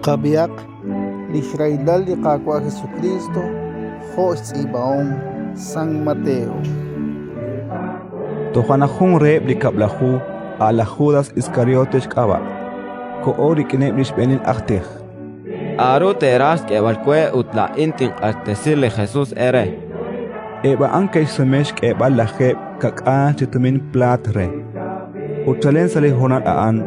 Qab'ihaq li xrahilal li Qaawa' Jesukriist jo' xtz'iib'ahom San Mateo. Toja' naq jun reheb' li Kab'laju, a' laj Judas Iskariote xk'ab'a', koho rik'ineb' li xb'eenil aj tij. K'aru teeraj xk'eeb'al we ut laa'in tinq'axtesi li Jesus eere? Eb' a'an ke'xsume xk'eeb'al 70 chi tumin plaat re. Ut chalen sa' li honal a'an,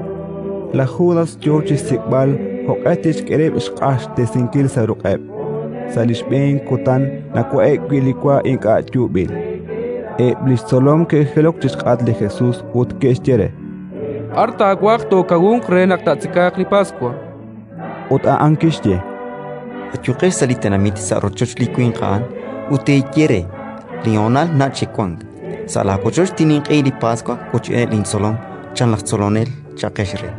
laj Judas yo chi xsik'b'al jo'q'e tixk'e rib' xq'axtesinkil sa' ruq'eb', sa' li xb'een kutan nawa'e'k wi' li wa ink'a' yuub'il. Eb' li xtzolom ke'jilok chi xk'atq li Jesus ut ke'xye re: B'ar taawaj tookawunq re naq taatzekaaq li Paswa? Ut a'an kixye: Ayuqex sa' li tenamit sa' rochoch li winq a'an ut teeye re: «Linhonal nach' chik wank. Sa' laawochoch tinninq'ehi li Paswa wochb'eeneb' lintzolom», chan laj Tzolonel, cha'qex re.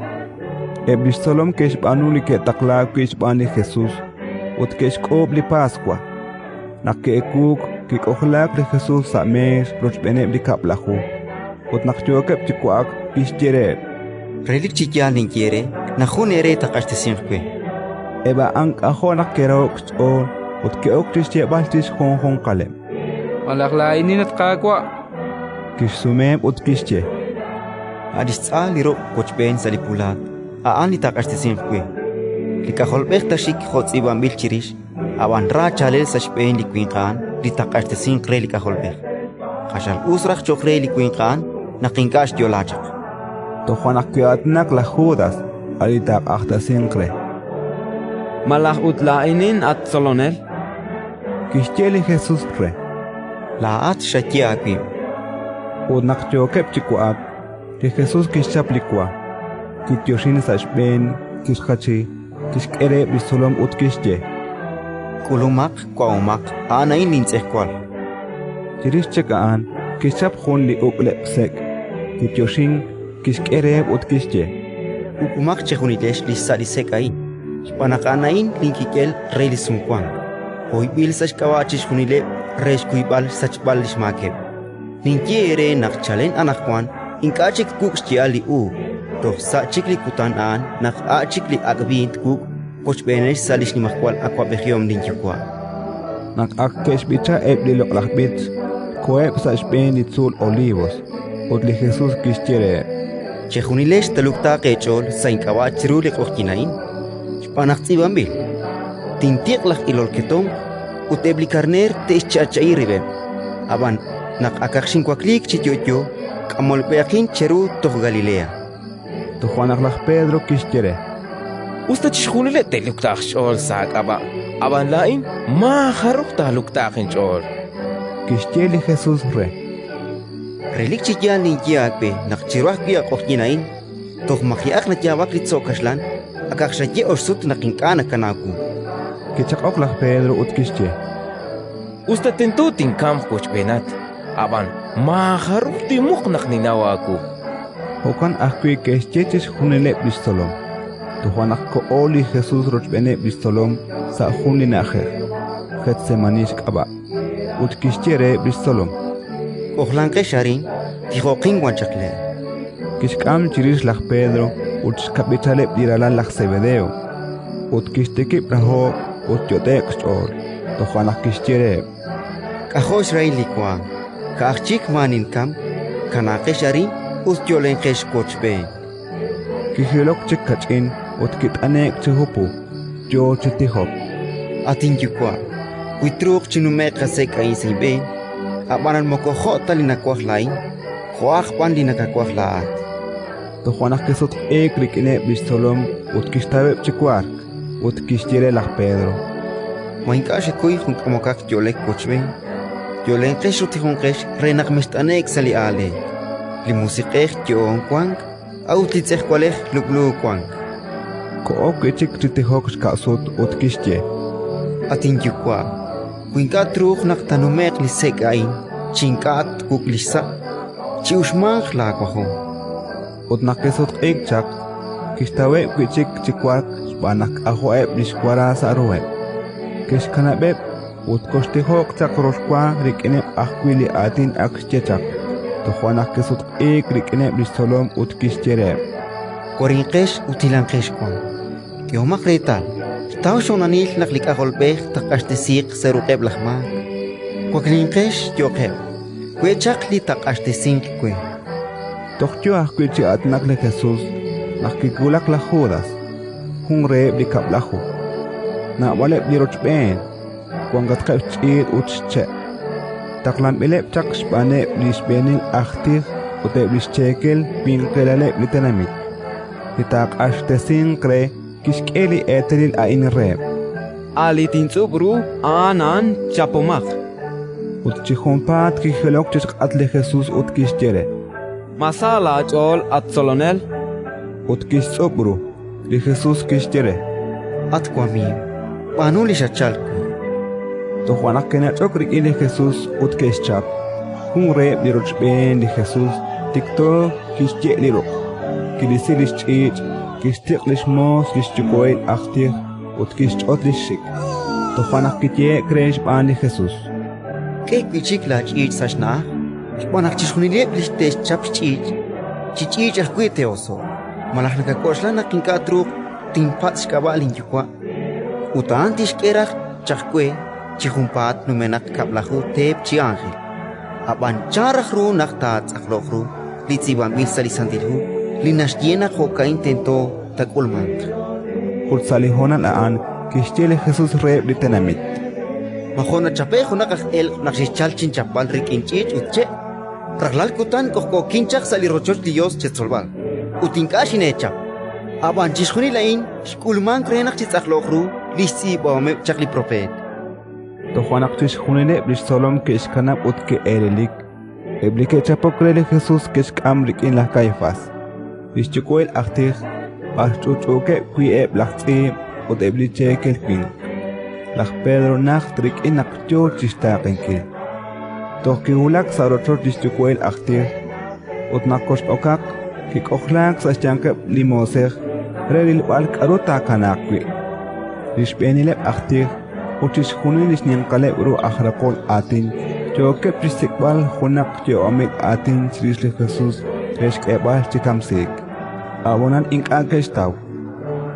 Eb' li xtzolom ke'xb'aanu li ke'taqlaak wi' xb'aan li Jesus ut ke'xk'uub' li Paswa. Naq ke'ewuuk, kik'ojlaak li Jesus sa' meex rochb'eeneb' li Kab'laju. Ut naq yookeb' chi wa'ak, kixye reheb': Relik chi yaal ninye eere naq jun eere taaq'axtesinq we. Eb' a'an k'ajo' naq ke'raho'k xch'ool ut ke'ok chi xyeeb'al chi xjunjunqaleb': Malaj laa'inin, at Qaawa'? Kixsumeheb' ut kixye: A' li xtz'a li ruq' wochb'een sa' li pulaat, a'an li taaq'axtesinq we. Li K'ajolb'ej taaxik jo' tz'iib'anb'il chirix, ab'an ra chaalel sa' xb'een li winq a'an li taaq'axtesinq re li K'ajolb'ej. Q'axal us raj cho'q re li winq a'an naq ink'a' xyo'laak chaq. Toja' naq ki'aatinak laj Judas, a' li taaq'axtesinq re. Malaj ut laa'inin, at Tzolonel? Kixye li Jesus re: Laa'at xaye aawib'. Ut naq yookeb' chi wa'ak, li Jesus kixchap li wa, kiyoxink sa' xb'een, kixjachi, kixk'e reheb' li xtzolom ut kixye: K'ulumaq, wa'omaq, a'an a'in lintz'ejwal. Chirix chik a'an kixchap jun li uk'leb' sek', kiyoxink, kixk'e reheb' ut kixye: Uk'umaq chejunilex li xsa' li sek' a'in, xb'aan naq a'an a'in linkik'el re li Sumwank, hoyb'il sa' xk'ab'a' chixjunileb' re xkuyb'al xsachb'al li xmaakeb'. Ninye eere naq chalen anaqwan ink'a' chik twuk' xya'al li uub', toj sa' chik li kutan a'an naq a' chik li ak' b'iin twuk' wochb'eenex sa' li xnimajwal awab'ejihom linYuwa'. Naq ak ke'xb'icha eb' li loq'laj b'ich, koheb' sa' xb'een li tzuul Olivos, ut li Jesus kixye reheb': Chejunilex taaluktaaq eech'ool sa' ink'ab'a' chiru li q'oqyink a'in, xb'aan naq tz'iib'anb'il: Tintiq' laj ilol ketomq ut eb' li karneer te'xcha'cha'i rib'eb'. Ab'an naq akaq xinwakliik chi yo'yo, k'amolb'ehaqin cheru toj Galilea. Toja' naq laj Pedro kixye re: Us ta chixjunileb' te'luktaaq xch'ool sa' aak'ab'a', ab'an laa'in maajaruj taaluktaaq inch'ool. Kixye li Jesus re: Relik chi yaal ninye aawe naq chiru ajwi' a q'oqyink a'in, toj maji'aq nayaab'ak li tzo' kaxlan, akaq xaye ox sut naq ink'a' nakanaw wu. Kichaq'ok laj Pedro ut kixye: Us ta tento tinkamq wochb'eenat, ab'an maajaruj tinmuq naq ninnaw aawu. Jo'kan ajwi' ke'xye chixjunileb' li xtzolom. Toja' naq koho li Jesus rochb'eeneb' li xtzolom sa' jun li na'ajej, Getsemaní xk'ab'a', ut kixye reheb' li xtzolom: K'ojlanqex arin, tijoqin wan chaq le'. Kixk'am chirix laj Pedro ut xkab'ichaleb' li ralal laj Sebedeo, ut kixtikib' raho'k ut yot'e'k xch'ool. Toja' naq kixye reheb': K'ajo' xrahil li waanm, ka'aj chik maa ninkamk. Kanaaqex arin ut yo'lenqex wochb'een. Kijilok chik kach'in ut kit'ane'k chi hupu, yo chi tijok: At inYuwa', wi truuq chinume'q a sek' a'in sa' inb'een, ab'anan moko jo' ta li nawaj laa'in, jo'aq b'an li nakawaj laa'at. Toja' naq kisutq'iik rik'ineb' li xtzolom ut kixtaweb' chi wark, ut kixye re laj Pedro: Ma ink'a' xekuy jun k'amokaq yo'lek wochb'een? Yo'lenqex ut tijonqex re naq mext'ane'k sa' li aaleek. Li musiq'ej yo'oon wank, a'ut li tz'ejwalej lub'lu wank. Koho wi' chik chi tijok xka' sut ut kixye: At inYuwa', wi ink'a' truuq naq taanume'q li sek' a'in chi ink'a' twuk' li xsa', chi'uxmanq laawajom. Ut naq kisutq'iik chaq, kixtaweb' wi' chik chi wark xb'aan naq k'ajo'eb' li xwara sa' ruheb'. Kixkanab'eb' ut koxtijoq chaq rox wa rik'ineb' ajwi' li aatin ak xye chaq. Toja' naq kisutq'iik rik'ineb' li xtzolom ut kixye reheb': Warinqex ut hilanqex wan. K'ehomaq reetal, xtaw xhonalil naq li K'ajolb'ej taaq'axtesiiq sa' ruq'eb' laj maak. Waklinqex, yo'qeb', we' chaq li taaq'axtesinq we. Toj yo ajwi' chi aatinak li Jesus naq kiwulak laj Judas, jun reheb' li Kab'laju. Naab'aleb' li rochb'een, wankatqeb' xch'iich' ut xche'. Taqlanb'ileb' chaq xb'aaneb' li xb'eenil aj tij ut eb' li xcheekel winqilaleb' li tenamit. Li taaq'axtesinq re kixk'e li eetalil a'in reheb': A' li tintz'ub' ru, a'an a'an, chapomaq. Ut chi junpaat kijilok chi xk'atq li Jesus ut kixye re: Ma sa laach'ool, at Tzolonel? Ut kixtz'ub' ru. Li Jesus kixye re: At wamiiw, b'aanu li xatchalk wi'. Toja' naq ke'nach'ok rik'in li Jesus ut ke'xchap. Jun reheb' li rochb'een li Jesus tikto kixye' li ruq', kirisi li xch'iich', kixtiq' li xmoos li xyuwa'il aj tij ut kixch'ot li xxik. Toja' naq kiyehe'k re xb'aan li Jesus: K'e wi' chik laach'iich' sa' xna'aj, xb'aan naq chixjunileb' li te'xchap xch'iich', chi ch'iich' ajwi' te'oso'q. Malaj nakak'oxla naq ink'a' truuq tinpatz' xk'ab'a' linYuwa', ut a'an tixk'e raj chaq we chi junpaat numenaq kab'laju teep chi ánjel? Ab'an chan raj ru naq taatz'aqloq ru li tz'iib'anb'il sa' li Santil Hu li naxye naq jo'ka'in tento taak'ulmanq? Ut sa' li honal a'an kixye li Jesus reheb' li tenamit: Ma jo' nachape'k junaq aj elq' naq xexchalk chinchapb'al rik'in ch'iich' ut che'? Rajlal kutan k'ojk'ookin chaq sa' li rochoch li Yos chetzolb'al, ut ink'a' xineechap. Ab'an chixjunil a'in xk'ulmank re naq chitz'aqloq ru li xtz'iib'ahomeb' chaq li propeet. Toja' naq chixjunileb' li xtzolom ke'xkanab' ut ke'elelik. Eb' li ke'chapok re li Jesus ke'xk'am rik'in laj Kaifás, li xyuwa'il aj tij, b'ar ch'utch'uukeb' wi' eb' laj tz'iib' ut eb' li cheekel winq. Laj Pedro najt rik'in naq yo chi xtaaqenkil. Toj kiwulak sa' rochoch li xyuwa'il aj tij, ut naq kox'okaq, kik'ojlaak sa' xyanqeb' li moosej re rilb'al k'aru taakanaaq wi'. Li xb'eenileb' aj tij ut chixjunil li xninqaleb' ru aj raqol aatin yookeb' chi xsik'b'al junaq yo'omil aatin chirix li Jesus re xk'eeb'al chi kamsiik. Ab'anan ink'a' ke'xtaw,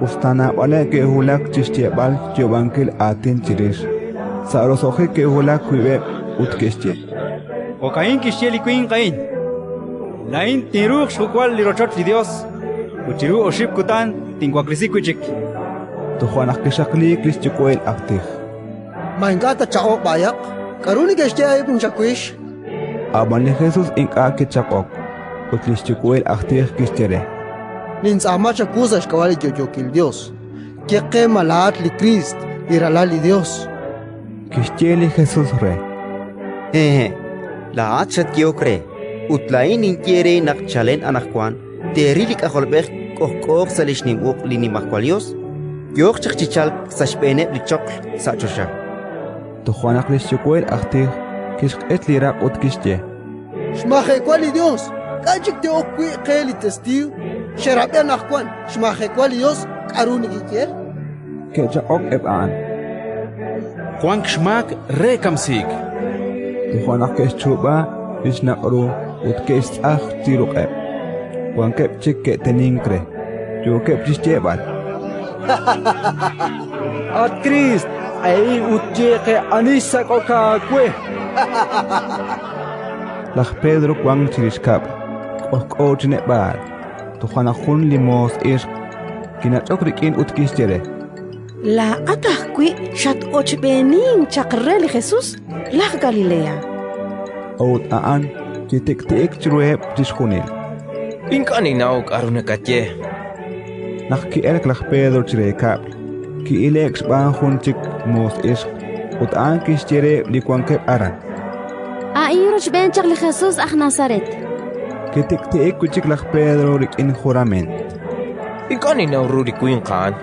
us ta naab'aleb' ke'wulak chi xyeeb'al xyoob'ankil aatin chirix. Sa' roso'jik ke'wulak wiib'eb' ut ke'xye: Jo'ka'in kixye li winq a'in: «Laa'in tinruuq xjuk'b'al li rochoch li Yos, ut chiru oxib' kutan tinwaklesi wi' chik». Toja' naq kixaqliik li xyuwa'il aj tij. Ma ink'a' tatchaq'oq b'ayaq? K'aru neke'xye eb' chawix? Ab'an li Jesus ink'a' kichaq'ok, ut li xyuwa'il aj tij kixye re: Nintz'aama chawu sa' xk'ab'a' li yo'yookil Yos, ye qe ma laa'at li Kriist, li Ralal li Yos. Kixye li Jesus re: Hehe', laa'at xatyehok re, ut laa'in ninye eere naq chalen anaqwan teeril li K'ajolb'ej k'ojk'ooq sa' li xnim uq' li Nimajwal Yos, yooq chaq chi chalk sa' xb'eeneb' li choql sa' choxa. Toja' naq li xyuwa'il aj tij kixq'et li raq' ut kixye: Xmajewa li Yos! K'a' chik te'ok wi' qe li testiiw? Xerab'i anaqwan, xmajewa li Yos, k'aru nekeye? Ke'chaq'ok eb' a'an: Wank xmaak re kamsiik. Toja' naq ke'xchuub'a li xnaq' ru ut ke'xtz'aj chi ruq'eb'. Wankeb' chik ke'tenink re, yookeb' chi xyeeb'al: At Kriist, q'ehin ut ye qe ani xsak'ok aawe. Laj Pedro wank chirix kab'l, k'ojk'o chi neb'aal. Toja' naq jun li moos ixq kinach'ok rik'in ut kixye re: Laa'at ajwi' xat-ochb'eenink chaq re li Jesus, laj Galilea. A'ut a'an kitik'ti'ik chiruheb' chixjunil: Ink'a' ninnaw k'aru nakaye. Naq ki'elk laj Pedro chire kab'l, ki'ile'k xb'aan jun chik moos ixq, ut a'an kixye reheb' li wankeb' aran: A'in rochb'een chaq li Jesus aj Nazaret. Kitik'ti'ik wi' chik laj Pedro rik'in jurament: Ink'a' ninnaw ru li winq a'an.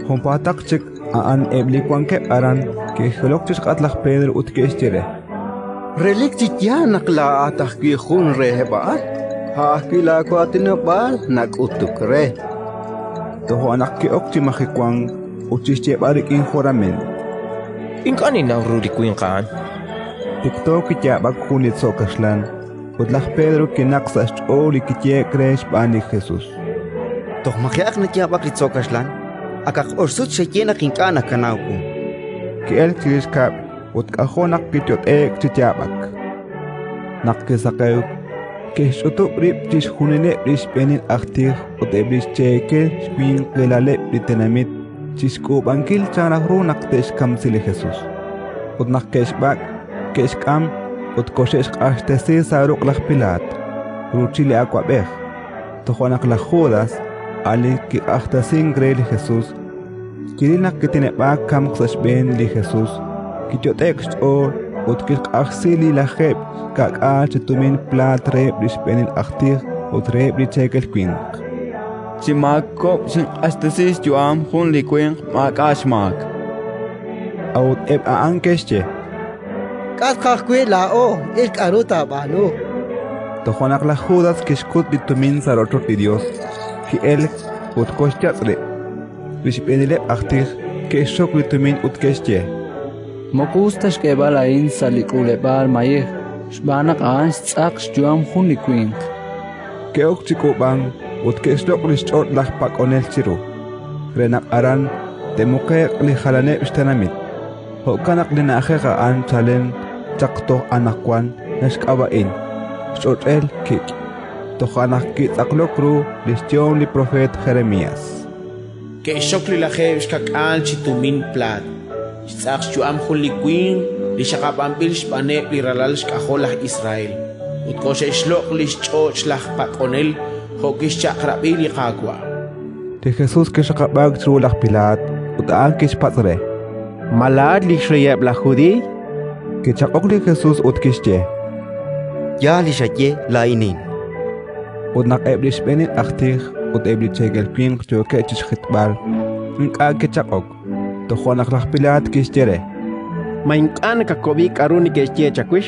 Junpaataq chik a'an eb' li wankeb' aran ke'jilok chi xk'atq laj Pedro ut ke'xye re: Relik chi yaal naq laa'at ajwi' jun reheb' a'an, a' ajwi' laawaatinob'aal nak'utuk re. Toja' naq ki'ok chi majewank ut chi xyeeb'al rik'in jurament: Ink'a' ninnaw ru li winq a'an. Tikto kiyaab'ak jun li tzo' kaxlan, ut laj Pedro kinaqk sa' xch'ool li kiyehe'k re xb'aan li Jesus: Toj maji'aq nayaab'ak li tzo' kaxlan, Akaq ox sut xaye naq ink'a' nakanaw wu. Ki'elk chirix kab'l ut k'ajo' naq kiyot'e'k chi yaab'ak. Naq kisaqewk, ke'xch'utub' rib' chixjunileb' li xb'eenil aj tij ut eb' li xcheekel xwinqilaleb' li tenamit chi xk'uub'ankil chan raj ru naq te'xkamsi li Jesus. Ut naq ke'xb'ak', ke'xk'am ut koxe'xq'axtesi sa' ruq' laj Pilaat, ruuchil li awab'ej. Toja' naq laj Judas, a' li kiq'axtesink re li Jesus, kiril naq kiteneb'aak kamk sa' xb'een li Jesus, kiyot'e'k xch'ool ut kixq'ajsi li 20 chi tumin plaat reheb' li xb'eenil aj tij ut reheb' li cheekel winq. Chi maakob' xinq'axtesi xyu'am jun li winq maak'a' xmaak. A'ut eb' a'an ke'xye: K'a' ka'ajwi' laa'o, il k'aru taab'aanu. Toja' naq laj Judas kixkut li tumin sa' rochoch li Yos, ki'elk ut koxyatz' rib'. Li xb'eenileb' aj tij ke'xxok li tumin ut ke'xye: Moko us ta xk'eeb'al a'in sa' li k'uuleb'aal mayej, xb'aan naq a'an xtz'aq xyu'am jun li winq. Ke'ok chi k'uub'ank ut ke'xloq' li xch'och' laj pak'onel chiru, re naq aran te'muqe'q li jalaneb' xtenamit. Jo'kan naq li na'ajej a'an chalen chaq toj anaqwan naxk'ab'a'in Xch'och'el Kik'. Toja' naq kitz'aqlok ru li xyehom li propeet Jeremías: Ke'xxok li 20 chi tumin plaat, xtz'aq xyu'am jun li winq li xaqab'anb'il xb'aaneb' li ralal xk'ajol laj Israel, ut koxe'xloq' li xch'och' laj pak'onel jo' kixchaq'rab'i li Qaawa'. Li Jesus kixaqab'aak chiru laj Pilaat ut a'an kixpatz' re: Ma laa'at li xreyeb' laj Judiiy? Kichaq'ok li Jesus ut kixye: Yaal li xaye, laa'inin. Ut naq eb' li xb'eenil aj tij ut eb' li cheekel winq yookeb' chi xjitb'al, ink'a' kichaq'ok. Toja' naq laj Pilaat kixye re: Ma ink'a' nakakob'i k'aru neke'xye chawix?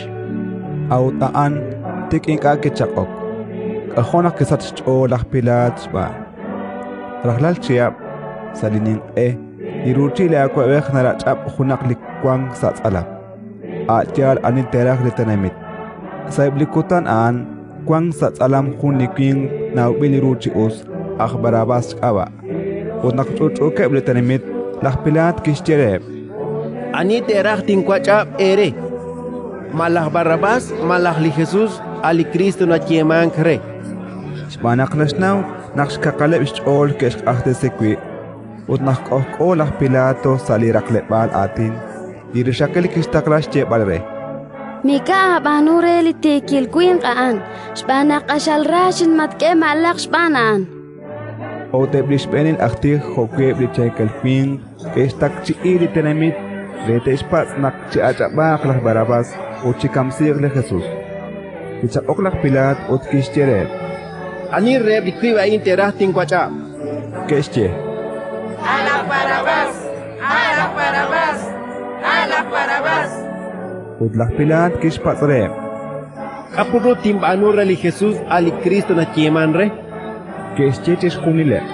A'ut a'an tik ink'a' kichaq'ok. K'ajo' naq kisachk xch'ool laj Pilaat xb'aan. Rajlal chihab', sa' li ninq'e, li ruuchil li awab'ej narach'ab' junaq li wank sa' tz'alam, a' yaal ani te'raj li tenamit. Sa'eb' li kutan a'an wank sa' tz'alam jun li winq nawb'il ru chi us, aj Barrabás xk'ab'a'. Ut naq ch'utch'uukeb' li tenamit, laj Pilaat kixye reheb': Ani teeraj tinwach'ab' eere? Ma laj Barrabás malaj li Jesus, a' li Kristo nayeemank re? Xb'aan naq naxnaw naq xkaqaleb' xch'ool ke'xq'axtesi wi'. Ut naq k'ojk'o laj Pilato sa' li raqleb'aal aatin, li rixaqil kixtaqla xyeeb'al re: Mik'a' aab'aanu re li tiikil winq a'an, xb'aan naq q'axal ra xinmatk'e ma'laq xb'aan a'an. A'ut eb' li xb'eenil aj tij jo'wi' eb' li cheekel winq ke'xtakchi'i li tenamit re te'xpatz' naq chi'ach'ab'aaq laj Barrabás ut chikamsiiq li Jesus. Kichaq'ok laj Pilaat ut kixye reheb': Ani reheb' li wiib' a'in teeraj tinwach'ab'? Ke'xye: A' laj Barrabás! A' laj Barrabás! A' laj Barrabás! Ut laj Pilaat kixpatz' reheb': K'a' put ru tinb'aanu re li Jesus, a' li Kristo nayeemank re? Ke'xye chixjunileb':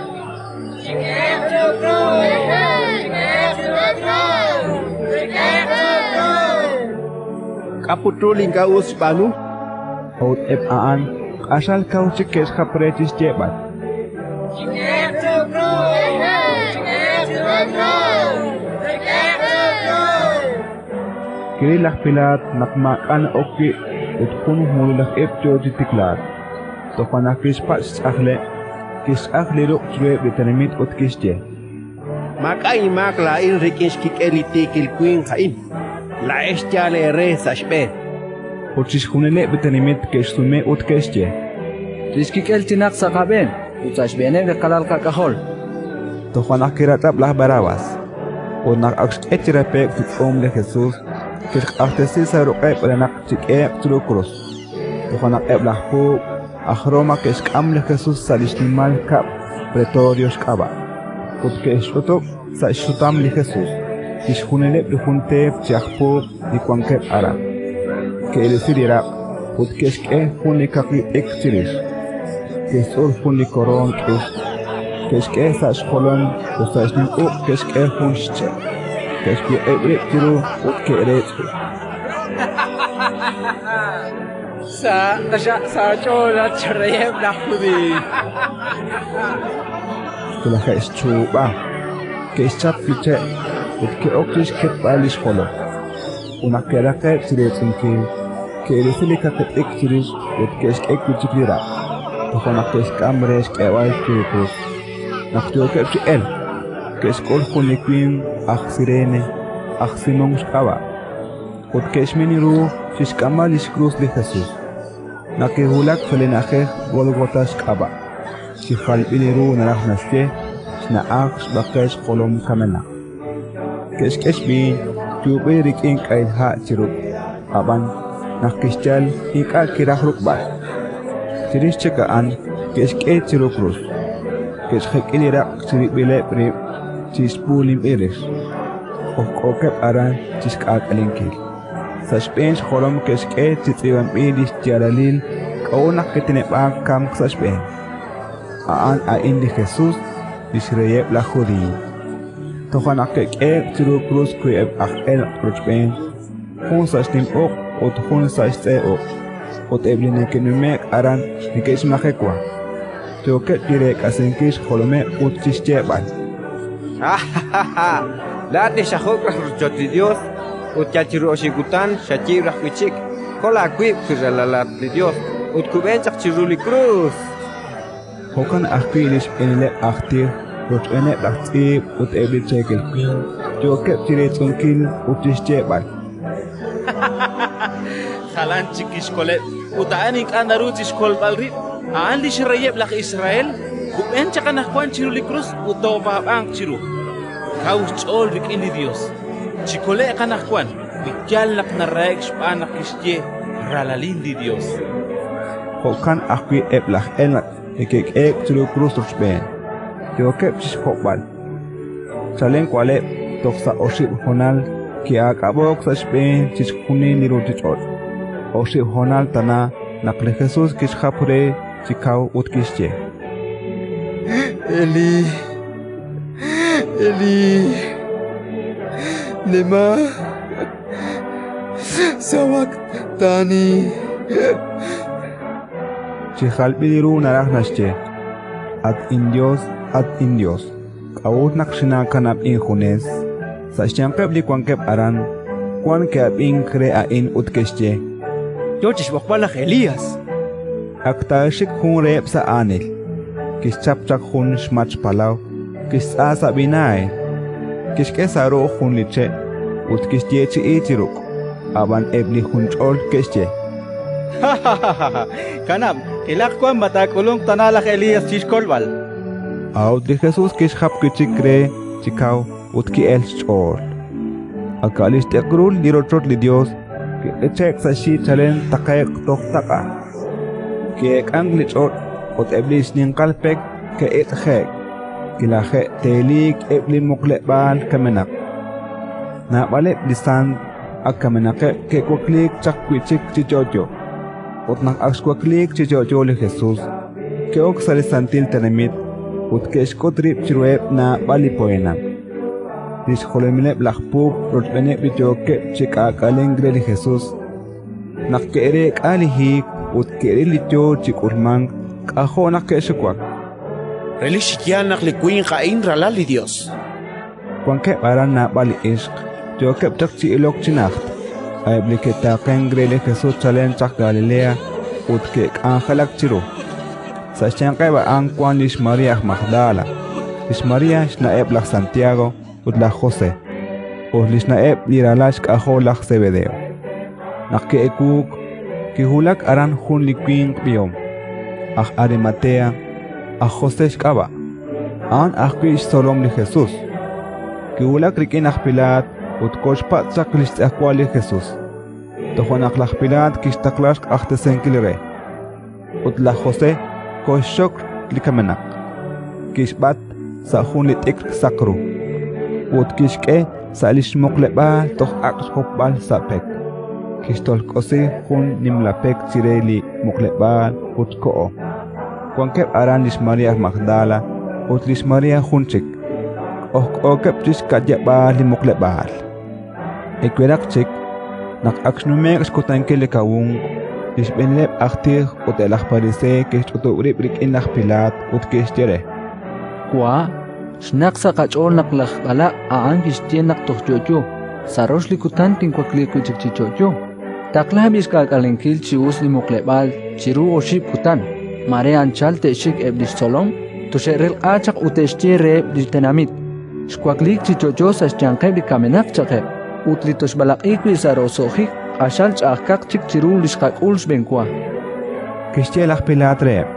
K'a' put ru li ink'a' us xb'aanu? A'ut eb' a'an q'axal kaw chik ke'xjap re chi xyeeb'al: Kiril laj Pilaat naq maak'a' na'ok wi' ut jun mululaj ib' yo chi tiklaak. Toja' naq kixpatz' xch'ajleb', kixch'aj li ruq' chiruheb' li tenamit ut kixye: Maak'a' inmaak laa'in rik'in xkik'el li tiikil winq a'in. Laa'ex yaal eere sa' xb'een. Ut chixjunileb' li tenamit ke'xsume ut ke'xye: Li xkik'el chinaq sa' qab'een ut sa' xb'eeneb' li qalal qak'ajol. Toja' naq kirach'ab' laj Barrabás. Ut naq ak xk'e chi rape'k chi tz'uum li Jesus, kixq'axtesi sa' ruq'eb' re naq chik'ehe'q chiru krus. Toja' naq eb' laj puub' aj Roma ke'xk'am li Jesus sa' li xnimal kab'l Pretorio xk'ab'a', ut ke'xch'utub' sa' xsutam li Jesus chixjunileb' li jun teep chi aj puub' li wankeb' aran. Ke'risi li raq' ut ke'xk'e jun li kaqi t'ikr chirix, ke'xtz'ul jun li koroon k'ix, ke'xk'e sa' xjolom ut sa' xnim uq' ke'xk'e jun xche'. Ke'xwiq'ib' rib' chiru ut ke'reetz'u. Sa' taxaq sa' aach'ool, at xreyeb' laj Judiiy. Kilaje'xchuub'a. Ke'xchap li che' ut ke'ok chi xketb'al li xjolom. Ut naq ke'raqe'k chi reetz'unkil, ke'risi li kaqi t'ikr chirix ut ke'xk'e wi' chik li raq'. Toja' naq ke'xk'am re xk'eeb'al chiru krus. Naq yookeb' chi elk, ke'xk'ul jun li winq aj Sirene, aj Simón xk'ab'a', ut ke'xmin ru chi xk'amb'al li xkrus li Jesus. Naq ke'wulak sa' li na'ajej Gólgota xk'ab'a', chi jalb'il ru naraj naxye xna'aj xb'aqel xjolom kamenaq. Ke'xk'e xb'iin yuub'il rik'in k'ahil ha' chi ruk', ab'an naq kixyal ink'a' kiraj ruk'b'al. Chirix chik a'an ke'xk'e chiru krus, ke'xjek'i li raq' chirib'ileb' rib' chi xb'uulinb'il rix, k'ojk'ookeb' aran chi xk'aak'alenkil. Sa' xb'een xjolom ke'xk'e chi tz'iib'anb'il li xyaalalil k'a'ut naq ke'teneb'aak kamk sa' xb'een: A'an a'in li Jesus, li xreyeb' laj Judiiy. Toja' naq ke'k'ehe'k chiru krus wiib'eb' aj elq' rochb'een, jun sa' xnim uq' ut jun sa' xtz'e uq', ut eb' li neke'nume'k aran neke'xmajewa, yookeb' chi reek'asinkil xjolomeb' ut chi xyeeb'al: Laa'at li xajuk' raj rochoch li Yos ut yal chiru oxib' kutan xayiib' raj wi' chik. Kol aawib' wi ralalat li Yos ut kub'en chaq chiru li krus! Jo'kan ajwi' li xb'eenileb' aj tij rochb'eeneb' laj tz'iib' ut eb' li cheekel winq yookeb' chi reetz'unkil ut chi xyeeb'al: Jalan chik kixkoleb' ut a'an ink'a' naru chi xkolb'al rib'. A'an li xreyeb' laj Israel. Kub'en chaq anaqwan chiru li krus ut toopaab'anq chiru. Kaw xch'ool rik'in li Yos. Chikole'q anaqwan wi yaal naq narahe'k xb'aan naq kixye: Ralalin li Yos. Jo'kan ajwi' eb' laj elq' li ke'k'ehe'k chiru krus rochb'een, yookeb' chi xhob'b'al. Chalen wa'leb' toj sa' oxib' honal ki'aak'ab'o'k sa' xb'een chixjunil li ruuchich'och'. Oxib' honal tana naq li Jesus kixjap re chi kaw ut kixye: Elí, Elí, lema sabactani. Chi jalb'il ru naraj naxye: At inYos, at inYos, k'a'ut naq xinaakanab' injunes? Sa' xyanqeb' li wankeb' aran, wan ke'ab'ink re a'in ut ke'xye: Yo chi xb'oqb'al laj Elías. Ak taaxik jun reheb' sa' aanil, kixchap chaq jun xmach palaw, kixtz'a sa' vinaagr, kixk'e sa' ru'uj jun li che' ut kixyeechi'i chi ruk'. Ab'an eb' li junch'ol ke'xye: Kanab', qilaq wan ma taak'ulunq tana laj Elías chi xkolb'al. A'ut li Jesus kixjap wi' chik re chi kaw ut ki'elk xch'ool. Ak a' li xt'ikrul li rochoch li Yos kiq'iche'k sa' xyi chalen taqe'q toj taq'a. Ki'eek'ank li ch'och' ut eb' li xninqal pek ke'iq'je'k, kilaje'teeliik eb' li muqleb'aal kamenaq. Naab'aleb' li sant ak kamenaqeb' ke'wakliik chaq wi' chik chi yo'yo. Ut naq ak xwakliik chi yo'yo li Jesus, ke'ok sa' li santil tenamit ut ke'xk'ut rib' chiruheb' naab'al li poyanam. Li xjolomileb' laj puub' rochb'eeneb' li yookeb' chi k'aak'alenk re li Jesus, naq ke'reek'a li hiik ut ke'ril li yo chi k'ulmank, k'ajo' naq ke'xuwak. Relik chi yaal naq li winq a'in ralal li Yos. Wankeb' aran naab'al li ixq yookeb' chaq chi ilok chi najt, a'eb' li ke'taaqenk re li Jesus chalen chaq Galilea ut ke'k'anjelak chiru. Sa' xyanqeb' a'an wank lix María aj Magdala, lix María xna'eb' laj Santiago ut laj José, ut li xna'eb' li ralal xk'ajol laj Sebedeo. Naq ke'ewuuk, kiwulak aran jun li winq b'ihom, aj Arimatea, aj José xk'ab'a', a'an ajwi' xtzolom li Jesus. Kiwulak rik'in laj Pilaat ut koxpatz' chaq li xtz'ejwal li Jesus. Toja' naq laj Pilaat kixtaqla xq'axtesinkil re. Ut laj José koxxok li kamenaq, kixb'at sa' jun li t'ikr saq ru, ut kixk'e sa' li xmuqleb'aal toj ak' xhopb'al sa' pek. Kixtolk'osi jun nimla pek chire li muqleb'aal ut koho. Wankeb' aran lix María aj Magdala ut lix María jun chik, k'ojk'ookeb' chi xka'yab'aal li muqleb'aal. Eweraq chik, naq ak xnume'k xkutankil li kawunk, li xb'eenileb' aj tij ut eb' laj Pariseey ke'xch'utub' rib' rik'in laj Pilaat ut ke'xye re: Wa', Xnaq sa' qach'ool naq laj b'alaq' a'an kixye naq toj yo'yo. Sa' rox li kutan tinwakliiq wi' chik chi yo'yo. Taqla b'i xk'aak'alenkil chi us li muqleb'aal chiru 5 kutan. Mare anchal te'xik eb' li xtzolom, toxe'relq'a chaq ut te'xye reheb' li tenamit: Xwakliik chi yo'yo sa' xyanqeb' li kamenaq chaqeb', ut li toxb'alaq'i wi' sa' roso'jik q'axal ch'a'ajkaq chik chiru li xqak'ul xb'enwa. Kixye laj Pilaat reheb':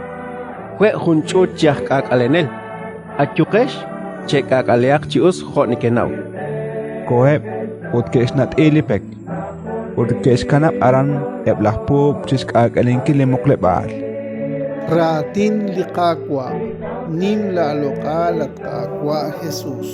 We' jun ch'uut chi aj k'aak'alenel. Ayuqex, chek'aak'alehaq chi us jo' nekenaw. Koheb' ut ke'xnat'i li pek, ut ke'xkanab' aran eb' laj puub' chi xk'aak'alenkil li muqleb'aal. Raatin li Qaawa'. Nim laaloq'al, at Qaawa' Jesús.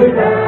Yo.